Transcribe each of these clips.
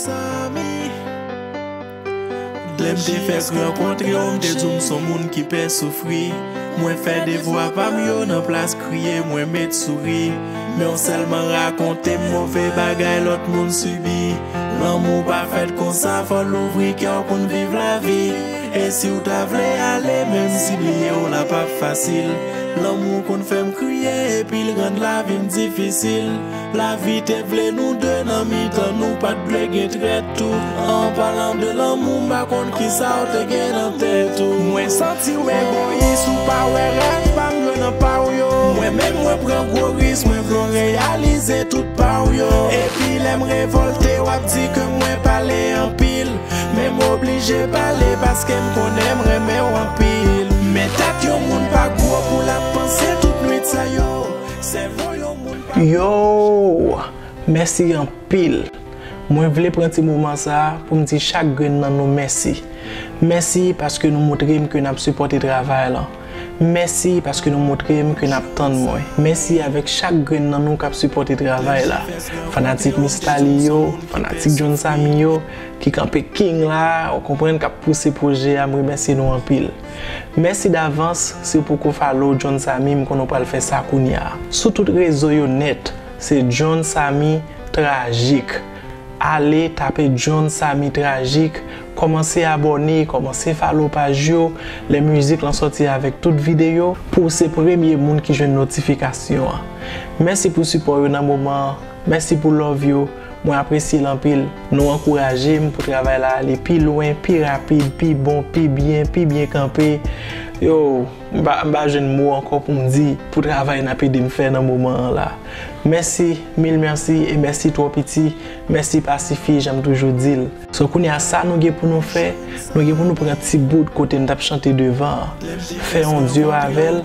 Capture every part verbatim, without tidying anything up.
Samy. Lè m te fèk rankontre w, m te di w m s on moun ki pè soufri. Mwen fè devwa pa m yo nan plas kriye, mwen met souri. Men w sèlman rakonte m move bagay lòt moun sibi. Lanmou pa fèt konsa, fò l ouvri kè w pou n viv lavi. E si w ta vle ale, menm si bliye w la p ap fasil. Lanmou konn fè m kriye, epi l rann lavi m difisil. Lavi te vle nou de nan mitan nou, pa t vle gen trèt tou. An palan de lanmou, m pa konn kisa w te gen nan tèt ou. Mwen santi w egoyis, ou pa wè rèv pa m yo nan pa w yo. Mwen menm, mwen pran gwo ris, mwen vle w reyalize tout pa w yo. Epi lè m revòlte, w ap di ke mwen pale anpil. Men m oblije pale paske m konnen m renmen w anpil. Men tèt yon moun pa gwo pou l ap panse tout nwit sa yo. Sèvo yon moun pa... Yo! Mèsi anpil. Mwen vle pran ti moman sa a pou m di chak grenn nan nou mèsi. Mèsi paske nou montre m ke n ap sipòte travay lan. Mèsi paske nou montre m ke n ap tann mwen. Mèsi avèk chak grenn nan nou k ap sipòte travay la. Fanatik Miss Thalie yo, fanatik John Samy yo, ki kanpe king la, ou konprann, k ap pouse pwojè a, m remèsye nou anpil. Mèsi davans, si w poko follow John Samy, m konnen w pral fè sa kounye a. Sou tout rezo yo nèt, se John Samy Trajik. Ale tape John Samy Trajik, kòmanse abòne, kòmanse follow paj yo, lè mizik lan sòti avèk tout videyo, pou w se premye moun ki jwenn notifikasyon an. Mèsi pou sipò yo nan moman an, mèsi pou love yo, mwen apresye l anpil. Nou ankouraje m pou travay la ale pi lwen, pi rapid, pi bon, pi byen, pi byen kanpe. Yo, m pa, m pa jwenn mo ankò pou m di pou travay n ap ede m fè nan moman an la. Mèsi, mil mèsi e mèsi twò piti. Mèsi pa sifi, jan m toujou di l. So, kounye a, sa nou gen pou nou fè, nou gen pou nou pran ti bout kote n t ap chante devan an. Fè yon dyo avè l,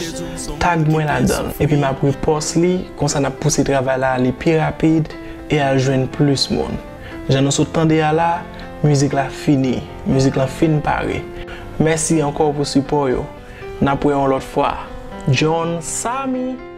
tag mwen ladan l. Epi m ap repost li, konsa n ap pouse travay la ale pi rapid e al jwenn plis moun. Jan nou sot tande a la, mizik la fini. Mizik lan fin pare. Mèsi ankò pou sipò yo. N ap wè yon lòt fwa. John Samy.